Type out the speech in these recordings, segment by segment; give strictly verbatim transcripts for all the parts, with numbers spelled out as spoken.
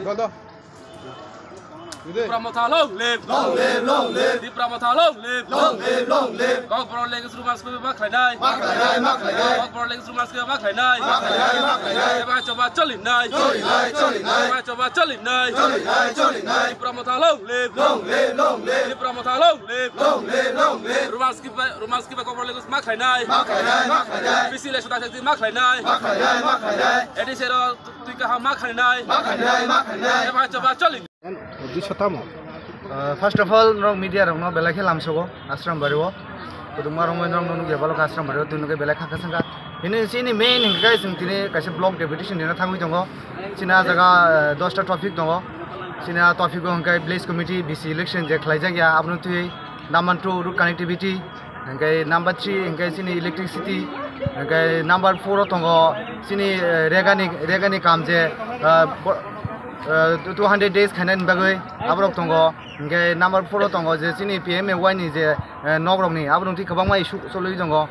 Dol, dol. Tipra Motha long live! Long live, long live! Tipra Motha long live! Long live, long live! Kokborok language rumors khe ma khlainai? Ma khlainai, ma khlainai! Kokborok language rumors khe ma khlainai? Ma khlainai, ma khlainai! Eba choba cholinai! Cholinai, cholinai! Eba choba cholinai! Cholinai, cholinai! Tipra Motha long live! Long live, long live! Tipra Motha long live! Long live, long live! Rumors khe, rumors khe Kokborok language ma khlainai? Ma khlainai, ma khlainai! P C election da ma khlainai? Ma khlainai, ma khlainai! A D C rok twi kaham ma khlainai? Ma khlainai, ma khlainai! Eba choba cholinai! Dui sotamo. Uh, first of all, norok media rokno belai khe lamsogo Ashram Bari o. Kwdwma rokno norok nukya, balok Ashram Bari o twi nukhe belai kha kwchangkha. Hini chini main hinkhe chwng tini kaisa block deputation rina thangwi tongo. Chini ah jaga, uh, dosta topic tongo. Chini ah topic o hinkhe village committee, V C election je khlaijak ya, abono twi number two road connectivity, hinkhe number three hinkhe chini electricity, hinkhe number four o tongo chini, eh, regani, regani kam je, eh, bo-, eh, two hundred days khainani bagwi aborok tongo. Hinkhe number four o tongo je chini P M A Y ni je, eh, nok rokni aborok twi kwbangma issue cholwi tongo.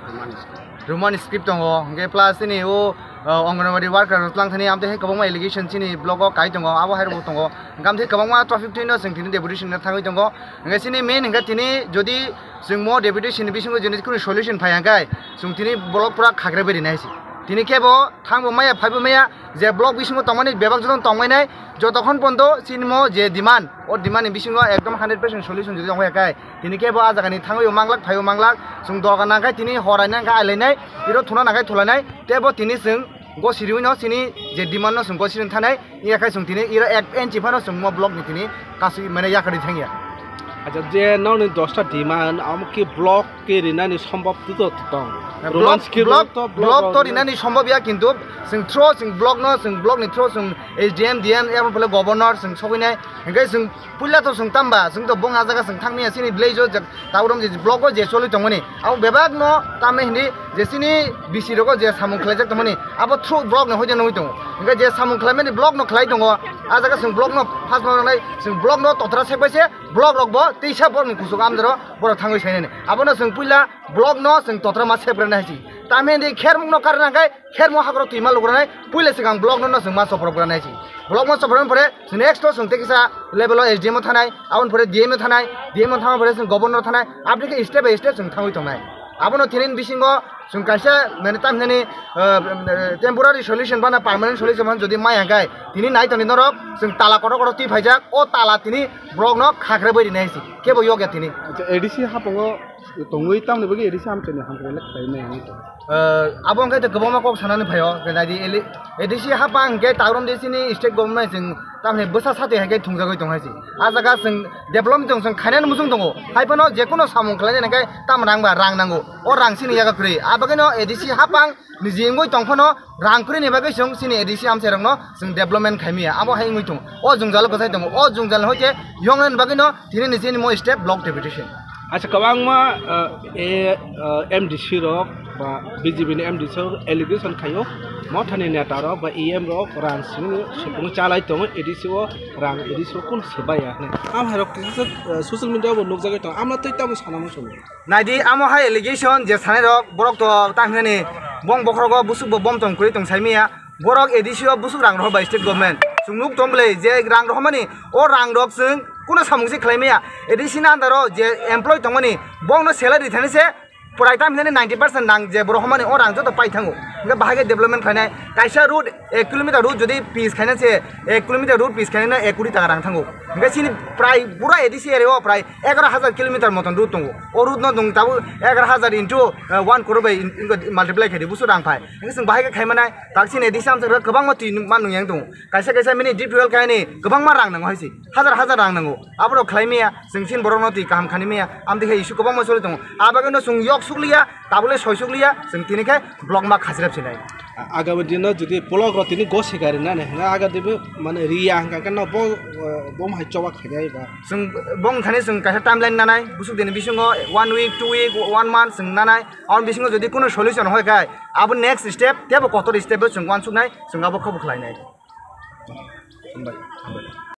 Roman script tongo, hinkhe plus chini o, eh, Anganwadi worker rok twlang thani amtwi hai kwbangma allegation chini block o kai tongo, abo hai rok bo tongo. Hinkhe amtwi kwbangma topic twino chwng tini deputation no thangwi tongo. Hinkhe chini main hinkhe tini jodi chwng mo deputation ni bisingo jodi kunu solution phai hinkhe chwng tini block pura khakre bai rinai se. Tini khe bo thangbo maya phaibo maya je block bisingo tongmani bebak joto tongmani jotokhon pondo chini mo je demand, o demand ni bisingo ekdom hundred percent solution jodi tongmani hinkhe tini khe bo ah jaga ni thangwi manglak phaibo manglak chwng doga nangkhe tini horai nangkhe ailainai iro thuna nangkhe thulainai tebo tini chwng gosiriwi no chini je demand no chwng gosiri thanai. Iya khai chwng tini iro ek inch phano chwng mo block ni tini kasui mane yakarwi thangya. Acha, je nokni dosta demand, amo khe block khe rinani sombhob to tong? Roman block, script block, to block block to rok rinani sombhob ya, kintu chwng through chwng block no, chwng block ni through chwng S D M, D M, ebong phale governor chwng sogwinai. Hinkhe chwng puila to chwng tamba, chwng to bong ah jaga chwng thangmaya, chini village o je, Taurom je block o je choli tongmani, abo bebak no tamni hindi je chini V C rogo je samung khlaijak tongmani, abo through block no hoide nugwi tongo. Hinkhe je samung khlaimani block no khlai tongo, ah jaga chwng block no first no rwnai, chwng block no totra sekbai se block rok bo teisa borok ni kuchuk amjaro borok thangwi sainani. Abono chwng puila block no chwng totra ma seprana hai si. Tamni hindi khermuk no karna khe khermo hakro twima lugranai, puila swkang block no, no chwng ma soprok granai si. Block ma soprok pore chwng next to chwng tei kisa level o S D M o thanai, aboni pore D M o thanai, D M o thangma pore chwng governor thanai, aboni khe step by step chwng thangwi tongnai. Abono tini bisingo chwng kaisa nani tamhinani, ah, temporary solution bana permanent solution bana jodi mai hangkai tini nai tongni norok chwng tala kotor kotor twi phaijak, o tala tini block no khakre bai rinai si, kebo yokya tini. Acha, A D C hapango tongwi tamni bagwi A D C amchaini hamkrai le khlai maya hinwi tong. Eh, abo wngkha tei kwbangma kok sanani phaio, khe naidi eli-, A D C hapang hinkhe Taurom D C ni state government chwng tamni bwsa sati hai khe thungjagwi tong hai se. Ah jaga chwng development chwng, chwng khainani muchung tongo. Hai phano je kono samung khlainani khe tam rang ba rang nango. O rang chini yaga kwrwi. Ah bagwino A D C hapang niji wngwi tong phano rang kwrwini bagwi chwng chini A D C amchairokno chwng development khaimaya. Abo hai wngwi tongo. O jwngjalo kwchai tongo. O jwngjal hoite yoknani bagwino tini ni chini mo step block deputation. Acha, kwbangma, uh, e, uh, M D C rok ba B J P ni M D C rok allegation khaio, Mothani neta rok ba E M rok rang simi supung chalai tongo, A D C o rang A D C o kun sebaya hinwi. Am hai rok kisa, uh, social media bo nukjagwi tongo, amla twi tamo sana muchungo. Naidi amo hai allegation je sanai rok, borok to tang hinani bong bokhorogo busuk bo bom tong kwrwi tong saimaya. Borok A D C o busuk rang rohor bai state government. Chwng nuk tong bwlai je rang rohormani, o rang rok chwng kuno samung se khlai maya. A D C ni under o je employee tongmani, bongno salary thani se pwrai tam hinani ninety percent rang je bo rohormani, o rang joto pai thango. Hingke bahai khe development khlainai. Kaisa road, ek kilometer road jodi pitch khaina se, ek kilometer road pitch khaina ek koti taka rang thango. Hingke chini prai pura A D C area o prai egaroh hajar kilometer moton road tongo. O road no nwng tabuk egaroh hajar into, eh, one crore bai in-, in-, multiply khaidi, busu rang phai. Hingke chwng bahai khe khaimanai, tak chini A D C amchairok kwbangma twi man nung yang tongo. Kaisa kaisa mini deep well kainwi kwbangma rang nango hai se. Hajar hajar rang nango. Aborok khlai maya, chwng chini borokno twi kaham khani maya. Amtwi khe issue kwbangma choli tongo. Ah bagwino chwng yok sukliya, tabule soi sukliya, chwng tini khe block ma khachirap sinai. Agami dino jodi block rok tini go sikari nani hwnga, aga dibe mane riya hwnga khe no bo, bo hai choba khainai ba. Chwng bong thani chwng kaisa timeline nanai, busuk dini bisingo one week, two week, one month chwng nanai. Aboni bisingo jodi kuno solution hoi khai, abo next step, tebo kotor step bo chwng uansuknai, chwng abo khe bo khlainai. Hambai, hambai.